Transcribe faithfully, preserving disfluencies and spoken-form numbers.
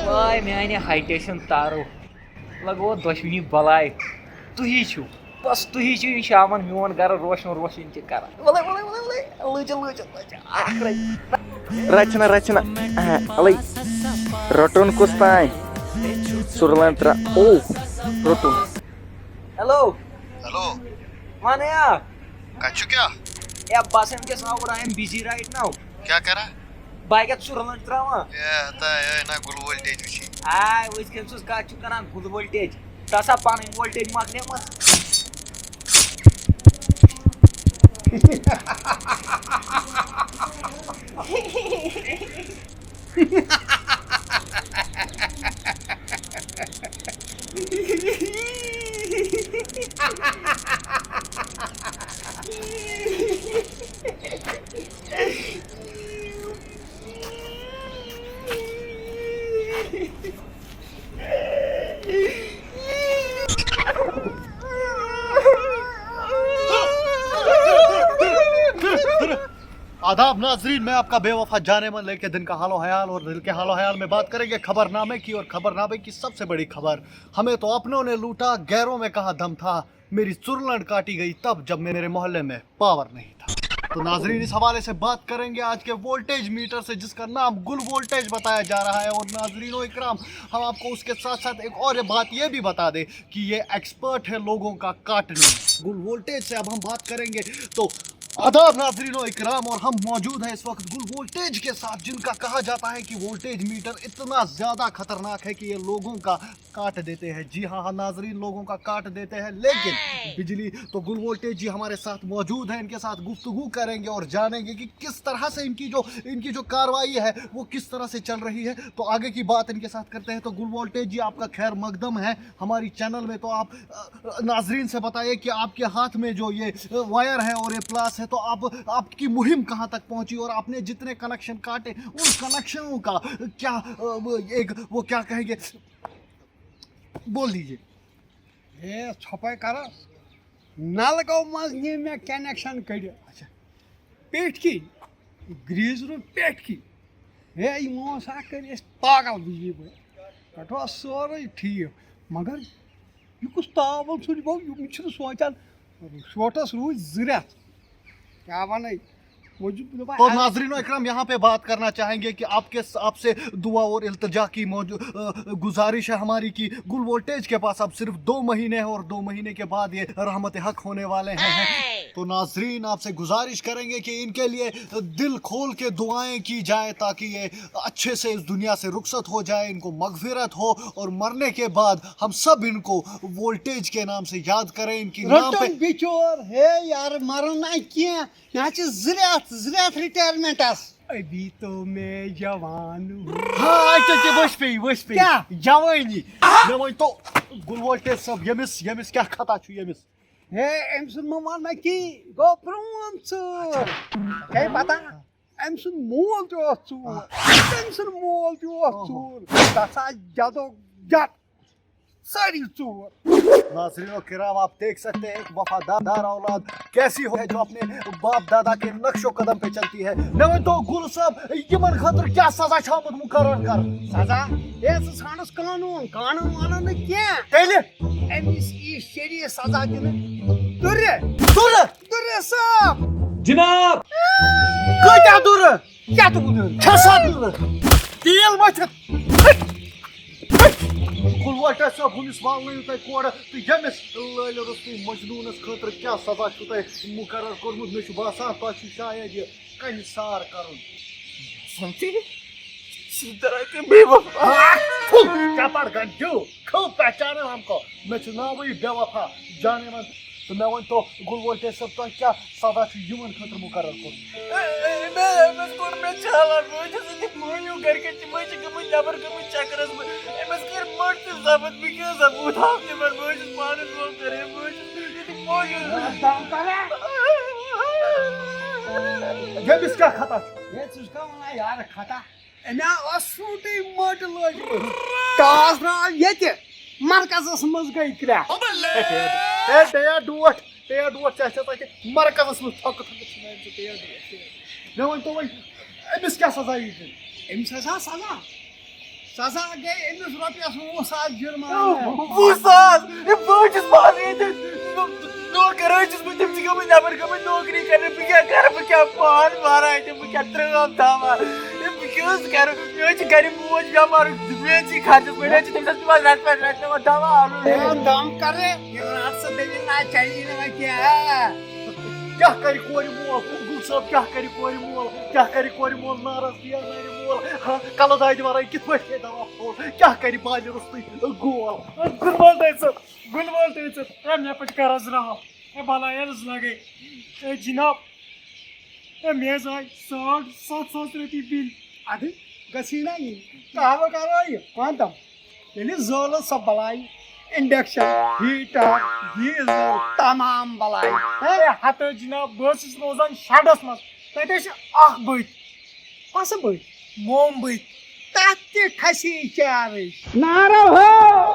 واے میانہِ ہایٹیشن تارو، لگو دۄشوٕنی بلاے۔ تُہی چھِو، بس تُہی چھِو یہِ شامن میون گرٕ روشن روشن تہِ کران۔ ولے، ولے، ولے، ولے، لٔجہِ، لٔجہِ، لٔجہِ، اکھ رٔٹۍ۔ رچھنا، رچھنا، اہے، الے۔ رٹُن کُس تام؟ سُرلن ترا-، او، رٹُن۔ ہیلو۔ ہیلو۔ ونے آ۔ کتہِ چھُ کیٛاہ؟ اے، بس أمۍ کِس آوُر، I am busy right now۔ کیٛاہ کران؟ بہٕ کیٛاہ ژٕ رلنٛٹ ترٛاوان؟ اے، ہتا، اے، نہ گُل وولٹیج وٕچھی۔ آے، وٕچھ کٔمۍ سٕنٛز کتھ چھُ کران، گُل وولٹیج۔ ژٕ ہسا پنٕنۍ وولٹیج مۄکلیمٕژ۔ آداب ناظرین، میں آپ کا بے وفا جانے من، لیکن دن کا حال و حیال اور دل کے حال و حیال میں بات کریں گے خبر نامے کی، اور خبر نامے کی سب سے بڑی خبر، ہمیں تو اپنوں نے لوٹا، غیروں میں کہاں دم تھا۔ میری چرلنڈ کاٹی گئی تب جب میرے محلے میں پاور نہیں تھا۔ تو ناظرین، اس حوالے سے بات کریں گے آج کے وولٹیج میٹر سے، جس کا نام گل وولٹیج بتایا جا رہا ہے۔ اور ناظرین و اکرام، ہم آپ کو اس کے ساتھ ساتھ ایک اور بات یہ بھی بتا دیں کہ یہ ایکسپرٹ ہے لوگوں کا کاٹنے میں۔ گل وولٹیج سے اب ہم بات کریں گے۔ تو آداب ناظرین و اکرام، اور ہم موجود ہیں اس وقت گل وولٹیج کے ساتھ، جن کا کہا جاتا ہے کہ وولٹیج میٹر اتنا زیادہ خطرناک ہے کہ یہ لوگوں کا کاٹ دیتے ہیں۔ جی ہاں، ہاں ناظرین، لوگوں کا کاٹ دیتے ہیں، لیکن بجلی تو گل وولٹیج جی ہمارے ساتھ موجود ہیں، ان کے ساتھ گفتگو کریں گے اور جانیں گے کہ کس طرح سے ان کی جو، ان کی جو کاروائی ہے وہ کس طرح سے چل رہی ہے۔ تو آگے کی بات ان کے ساتھ کرتے ہیں۔ تو گل وولٹیج جی، آپ کا خیر مقدم ہے ہماری چینل میں۔ تو آپ، آ، ناظرین سے بتائیے کہ آپ کے ہاتھ میں جو یہ، آ، وائر ہے اور یہ پلاس ہے، تو آپ، آپ کی مہم کہاں تک پہنچی اور آپ نے جتنے کنیکشن کاٹے، ان کنیکشنوں کا کیا، آ، وہ ایک، وہ کیا کہیں گے، بول دیجیے۔ ہے ژھۄپے کرس، نلکو منٛز نی مےٚ کنیکشن کٔڑِتھ۔ اچھا۔ پیٹھ کی، گریزرُک پیٹھ کی۔ ہے، یِمو ہسا کٔرۍ أسۍ پاگل بجلی پٲٹھۍ۔ پٮ۪ٹھٕ اوس سورُے ٹھیٖک، مگر یہِ کُس تاوَل ژھُنۍ گوٚو، یِم چھِنہٕ سونٛچان۔ شوٹس روٗدۍ زٕ رٮ۪تھ۔ کیٛاہ وَنَے؟ وۄنۍ چھُس بہٕ دَپان، تو اَسہِ ناظرین و اکرام، یہاں پہ بات کرنا چاہیں گے کہ آپ کے، آپ سے دعا اور التجا کی موجو-، آ، گزارش ہے ہماری کہ گل وولٹیج کے پاس اب صرف دو مہینے ہیں اور دو مہینے کے بعد یہ رحمت حق ہونے والے ہیں۔ تو ناظرین، آپ سے گزارش کریں گے کہ ان کے لیے دل کھول کے دعائیں کی جائیں، تاکہ یہ اچھے سے اس دنیا سے رخصت ہو جائے، ان کو مغفرت ہو اور مرنے کے بعد ہم سب ان کو وولٹیج کے نام سے یاد کریں، ان کی نام پہ۔ رٹن بچور، ہے یار، مرن نہ کینٛہہ۔ مےٚ حظ چھِ زٕ رٮ۪تھ، زٕ رٮ۪تھ رِٹایرمٮ۪نٛٹَس۔ ابھی تو میں جوان ہوں۔ ہاں، اچھا، اچھا، وٕچھ پیٚیہِ، وٕچھ پیٚیہِ۔ کیٛاہ؟ جوٲنی۔ مےٚ ؤنۍ تو، گُل وولٹیج صٲب، ییٚمِس، ییٚمِس کیٛاہ خطا چھُ ییٚمِس؟ ہے، أمۍ سُنٛد مہٕ وَن مےٚ کِہیٖنۍ، گوٚو پرٛون ژوٗر۔ ہے، پَتہ، أمۍ سُنٛد مول تہِ اوس ژوٗر، تٔمۍ سُنٛد مول تہِ اوس ژوٗر۔ تَتھ آسہِ جدو جد۔ سٲری ژوٗر۔ ناظرین و کرام، آپ دیکھ سکتے ہیں ایک وفادار اولاد کیسی ہو ہے جو اپنے باپ دادا کے نقش و قدم پہ چلتی ہے۔ مےٚ ؤنۍ تو گُل صٲب، یِمن خٲطرٕ کیٛاہ سزا چھُ آمُت مُقرر کرنہٕ؟ سزا؟ ہے، ژٕ ژھانڈس قانوٗن، قانوٗن وَنو نہٕ کینٛہہ۔ تیٚلہِ؟ أمِس یی شریٖع سزا دِنہٕ۔ دُرِ۔ دُرٕ؟ دُرِ صٲب۔ جناب۔ کۭتیٛاہ دُرٕ؟ کیٛاہ تہِ ووٚن؟ کھسا دُرٕ۔ تیٖل مٔتھِتھ۔ گُل وولٹیج صٲب، ہُمِس والنٲیِو تُہۍ کورٕ تہٕ ییٚمِس لٲلہِ روٚستُے مجنوٗنَس خٲطرٕ کیٛاہ سزا چھُو تۄہہِ مُقرر کوٚرمُت؟ مےٚ چھُ باسان، تۄہہِ چھُو شاید یہِ کَنہِ سار کَرُن۔ سنتی، سی طرح کے بے وفا۔ آ، تھُ، چپڑ گنڈیو، کھو پہچانو ہم کو۔ مےٚ چھُ ناوٕے بے وفا، جانے من۔ تہٕ مےٚ ؤنۍ تو، گُل وولٹیج صٲب، تۄہہِ کیٛاہ سزا چھُ یِمن خٲطرٕ مُقرر کوٚرمُت؟ أمۍ، أمِس کوٚر مےٚ چھالان، بہٕ حظ چھُس أتی موٗنِو گرِکٮ۪ن، تِم حظ چھِ گٔمٕتۍ نٮ۪بر، گٔمٕتۍ چکرس منٛز۔ أمِس کٔرۍ مٔٹ تہِ ضبط، بہٕ کیٛاہ حظ ہٮ۪مہٕ بہٕ تھاوٕ تِمن، بہٕ حظ چھُس پانس وۄل کران، بہٕ حظ چھُس ییٚتہِ موٗنِو۔ دم کرا۔ ییٚمِس کیٛاہ خطا چھُ؟ ہے، ژٕ چھُکھ وَنان یارٕ خطا؟ أمۍ آو سوٗٹٕے مٔٹ لٲجمٕژ۔ ٹاس درٛاو ییٚتہِ، مرکزس منٛز گٔے کرٛٮ۪کھ۔ ہے، بیٚیہِ آو ڈوٹھ، بیٚیہِ آو ڈوٹھ، ژےٚ چھےٚ تَتہِ مرکزس منٛز تھۄکہٕ تھۄکہٕ ژھٕنان ژٕ، بیٚیہِ آو ڈوٹھ۔ مےٚ ؤنۍ تو وۄنۍ، أمِس کیٛاہ سزا یی دِنہٕ؟ أمِس ہسا سزا؟ سزا گٔے أمِس رۄپیَس وُہ ساس جُرمانہٕ۔ وُہ ساس؟ ہے، بہٕ حظ چھُس پانہٕ ییٚتہِ نو-، نوکر حظ چھُس بہٕ، تِم چھِ گٔمٕتۍ نٮ۪بر گٔمٕتۍ نوکری کرنہِ۔ بہٕ کیٛاہ کرٕ؟ بہٕ کیٛاہ پان مارٕ اَتہِ؟ بہٕ کیٛاہ ترٛٲم تھاوان؟ ہے، بہٕ کیٛاہ حظ کرٕ؟ مےٚ حظ چھِ گرِ موج بٮ۪مار، مےٚ حظ چھِ خرچس، وۄنۍ حظ چھِ تٔمِس حظ پٮ۪وان رٮ۪تہٕ پٮ۪ٹھ رٮ۪تہٕ پٮ۪وان دوا اَنُن۔ ہے، دم کرٕ، یہِ رٹ سا دٔلیٖل نہ چلی نہٕ وۄنۍ کیٛاہ۔ کیٛاہ کرِ کورِ مول؟ گُل صٲب کیٛاہ کرِ کورِ مول؟ کیٛاہ کرِ کورِ مول؟ نارس دِیا نرِ مول؟ ہاں، کلہٕ دادِ ورٲے کِتھ پٲٹھۍ کھیٚیہِ دوا پھوٚل؟ کیٛاہ کرِ بالہِ روٚستُے گول؟ گُل وول تٔمۍ ژٕ، گُل وول تٔمۍ ژٕ۔ اے، مےٚ پٮ۪ٹھ کر حظ رحم۔ اے، بلاے حظ لگے۔ اے، جناب۔ اے، مےٚ حظ آے ساڑ ستھ ساس رۄپیہِ بِل۔ ادٕ گژھی نا یِنۍ۔ قہوٕ کرو یہِ، وَن تَم۔ ییٚلہِ زٲلٕژ سۄ بلاے، انڈکشن، ہیٹر، گیٖزر، تمام بلاے۔ ہے، ہتہٕ جناب، بہٕ حظ چھُس روزان شڈس منٛز۔ تتہِ حظ چھِ اکھ بٔتۍ۔ کۄسہٕ بٔتۍ؟ موم بٔتۍ۔ تتھ تہِ کھسی چارٕج۔ نارو ہو،